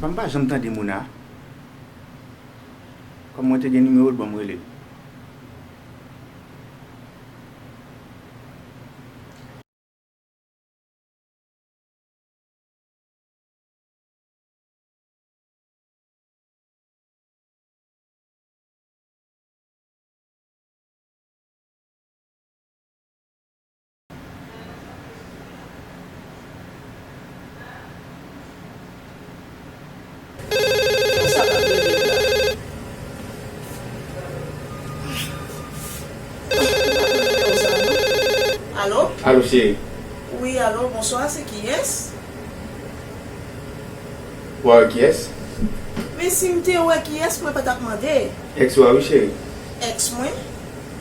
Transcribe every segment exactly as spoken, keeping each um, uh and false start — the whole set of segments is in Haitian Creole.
M pa janm tande Mona. Kòm mwen te gen nimewo l, ban m rele l. Alo? Alo, cheri. Wi, alo, bonswa, se kiyès? Ou a wè kiyès? Men si m te wè kiyès, mwen pa t ap mande. Èks ou a wi, cheri. Èks mwen?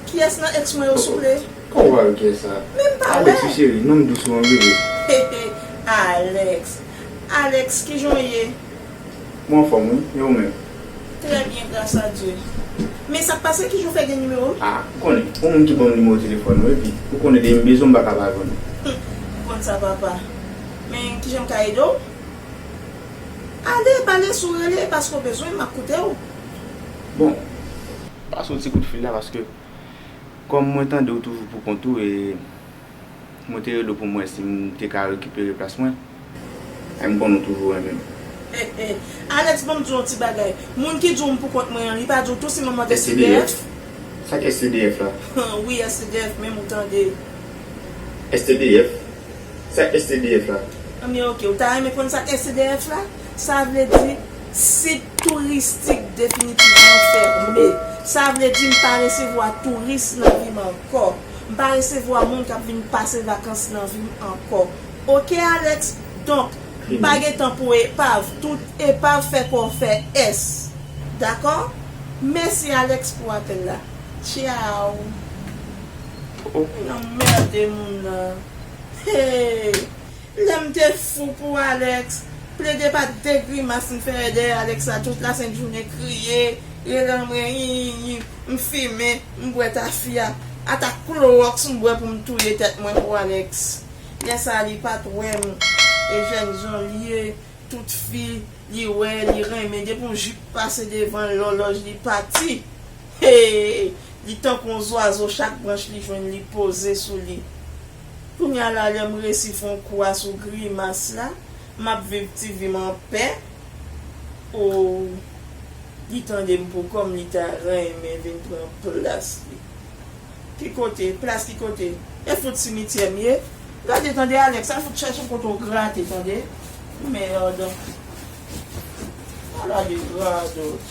Kiyès nan èks mwen yo, souple? Kòman w a wè kiyès sa? Men m pa wè. Alex wi, cheri, non m dous ou an, bebe. Alex. Alex, kijan w ye? Mwen anfòm wi, e ou menm? Trè byen, gras a Dye. Men sa k pase, kijan w fè gen nimewo m? A, ou konnen, yon moun ki ban m nimewo telefòn ou, epi ou konnen depi m bezwen w m pa ka pa jwenn ou. Ou konn sa, papa. Men kijan m ka ede w? Ale, pale, si w rele, paske w bezwen m, m ap koute w. Bon, pase yon ti kout fil la, paske kòm mwen tande w toujou pou kont ou, e mwen te rele w pou m wè si m te ka rekipere plas mwen. E m konnen w toujou renmen m. Alex, ban m di w yon ti bagay. Moun ki di w m pou kont mwen an, li pa di w tou si m an mòd S T D F? S T D F? Sa k S T D F la? Wi, S T D F, menm ou tande. S T D F? Sa S T D F la? Anben, oke, ou ta renmen konn sa S T D F la? Sa vle di, sit touristik definitivman fèmen. Sa vle di, m pa resevwa touris nan vi m ankò. M pa resevwa moun k ap vin pase vakans nan vi m ankò. Oke, Alex? Donk, m pa gen tan pou epav. Tout epav fè kò fè S. Dakò? Mèsi, Alex, pou apèl la. Tchaw. Oh. Nan mède moun nan. Hey! Lè m te fou pou Alex, plede pa de grimas m fè dèyè Alex la tout lasent jounen, kriye, rele anmwe, yi, yi, m fimen, m bwè tafya, ata klowòks m bwè pou m touye tèt mwen pou Alex. Lè sa a, li pa t wè m, e jènjan l ye, tout fi li wè, li renmen, depi yon jip pase devan l, lòlòj li pati. Hey! Li tankou yon zwazo, chak branch li jwenn, li poze sou li. Kounye a la, lè m resi fè yon kou asou grimas la, m ap viv ti vi m anpè. O, li tande m pou kò m, li ta renmen vin pran plas li. Ki kote? Plas ki kote? E fout simityè m ye? Gade, tande, Alex, al fout chèche yon kote w grate, tande. Mèd. Ala de radòt.